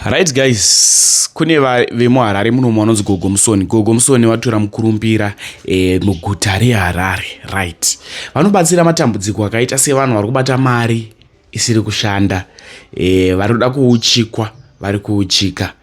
Right guys, kune vemuHarare muno vanonzi Gogo Musoni. Gogo Musoni vatora mukurumbira muguta reHarare. Right, vanobatsira matambudziko akaita sevanhu vari kubata mari isiri kushanda, vari kuda kuuchikwa, vari kuuchika,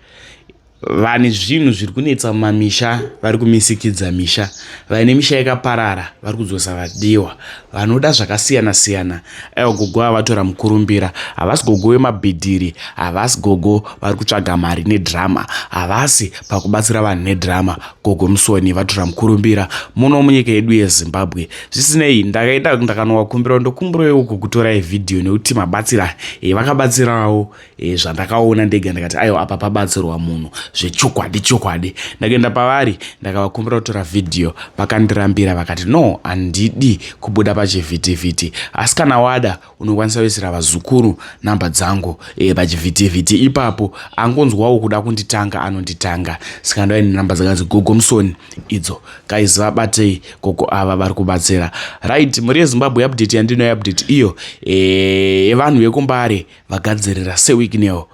vane zvinhu zviri kunetsa mumamisha, vari kumisikidza misha, vaine misha yakaparara vari kudzosa vadiwa, vanoda zvakasiyana siyana. Aiwa, gogo ava vatora mukurumbira. Havasi gogo vemabhidhiri, havasi gogo vari kutsvaga mari nedhirama, havasi pakubatsira vanhu nedhirama. Gogo Musoni vatora mukurumbira muno munyika yedu yeZimbabwe. Zvisinei, ndakaenda ndakanovakumbira, ndokumbirawo uku kutorai vhidhiyo nekuti mabatsira vakabatsirawo zvandakaona ndega, ndikati aiwa, apa pabatsirwa munhu zvechokwadi chokwadi. Ndakaenda pavari, ndakavakumbira kutora vhidhiyo, vakandirambira, vakati no, handidi kubuda pachivhitivhiti, asi kana wada unokwanisa kuisira vazukuru namba dzangu pachivhitivhiti ipapo, angonzwawo kuda kunditanga anonditanga. Saka ndaine namba dzakanzi Gogo Musoni idzo. Guys, vabatei gogo ava, vari kubatsira. Right, mhuri yeZimbabwe, update yandinoyo, update iyo yevanhu vekuMbare vagadzirira Sir Wicknell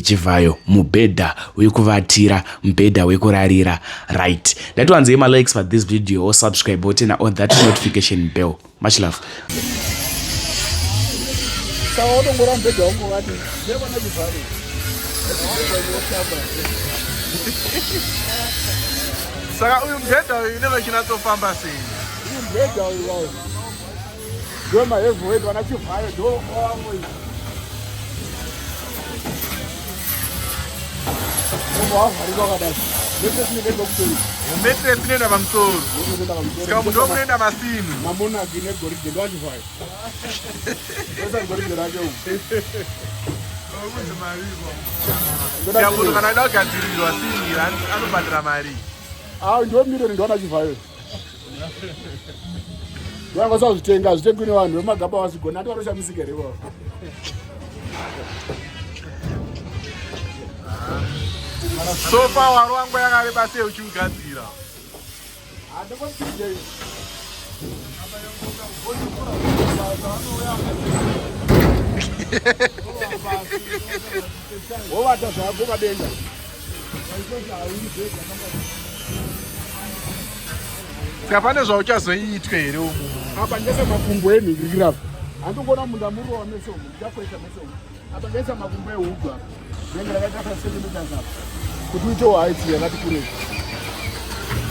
Chivhayo mubhedha wekuvatira, mubhedha wekurarira. Right, ndatiwanzei malikes for this video, or subscribe, or turn on that notification bell. Much love. Saka watongora mubhedha wangu vati ndevana Chivhayo. Saka uyu mubhedha uyu unenge uchinatsofamba sei? Uyu mubhedha uyu wayo ndomaheavyweight, vana Chivhayo ndo wamwe wavharika wakadai. Mattress inoenda pamusoro, saka munhu munoenda masini. Mamonaki negoridhe ndoaChivhayo, osa goridhe rake uku. Saka munhu kana aida kugadzirirwa sini anobhadhara mari? Ah, ndo miriyoni, ndoana Chivhayo vanga sazvitenga, hazvitengwi nevanhu vemagaba, vazvigona ati vanoshamisika here vavo? Sofa wari wangu yakareba sei uchiugadzira? Handingopindei. Wovata zvako padenga. Saka pane zvauchazoitwe here umu? Apa ndese makumbo enhingirikira apa, handingona munda murowa mese umu, ndichakwesha mese umu. Apa ndese makumbo ehugu, apa denge rakaita 5 centimeters apa kuti uitewo height yakati kurei.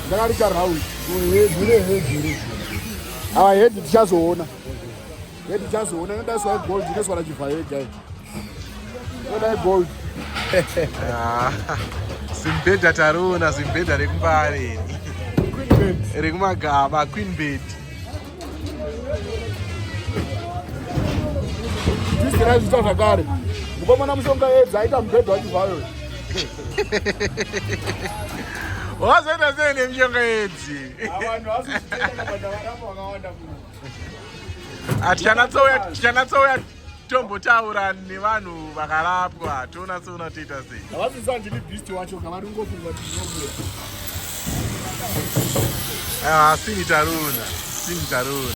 Ndakarita round head. Ava head tichazoona, head tichazoona. Inodaiswa gold, inoiswa naChivhayo ega, inodai gold. Ah, zimbhedha tariona, zimbhedha rekuMbare. Queen bed. Rekumagaba, queen bed. Tisirai zvita zvakare, mukomana mushonga edzi aita mubhedha waChivhayo. Wazoita sei nemishonga yedzi? Vanhu vasizvitenda kabata, varapa vakawanda muno. Tichanatsoya tombotaura nevanhu vakarapwa, tonatsoona toita sei. Havasisa ndini beast wacho, kavari kungofunga kuti ndinobuya. Ah, sini taruna, sini taruna.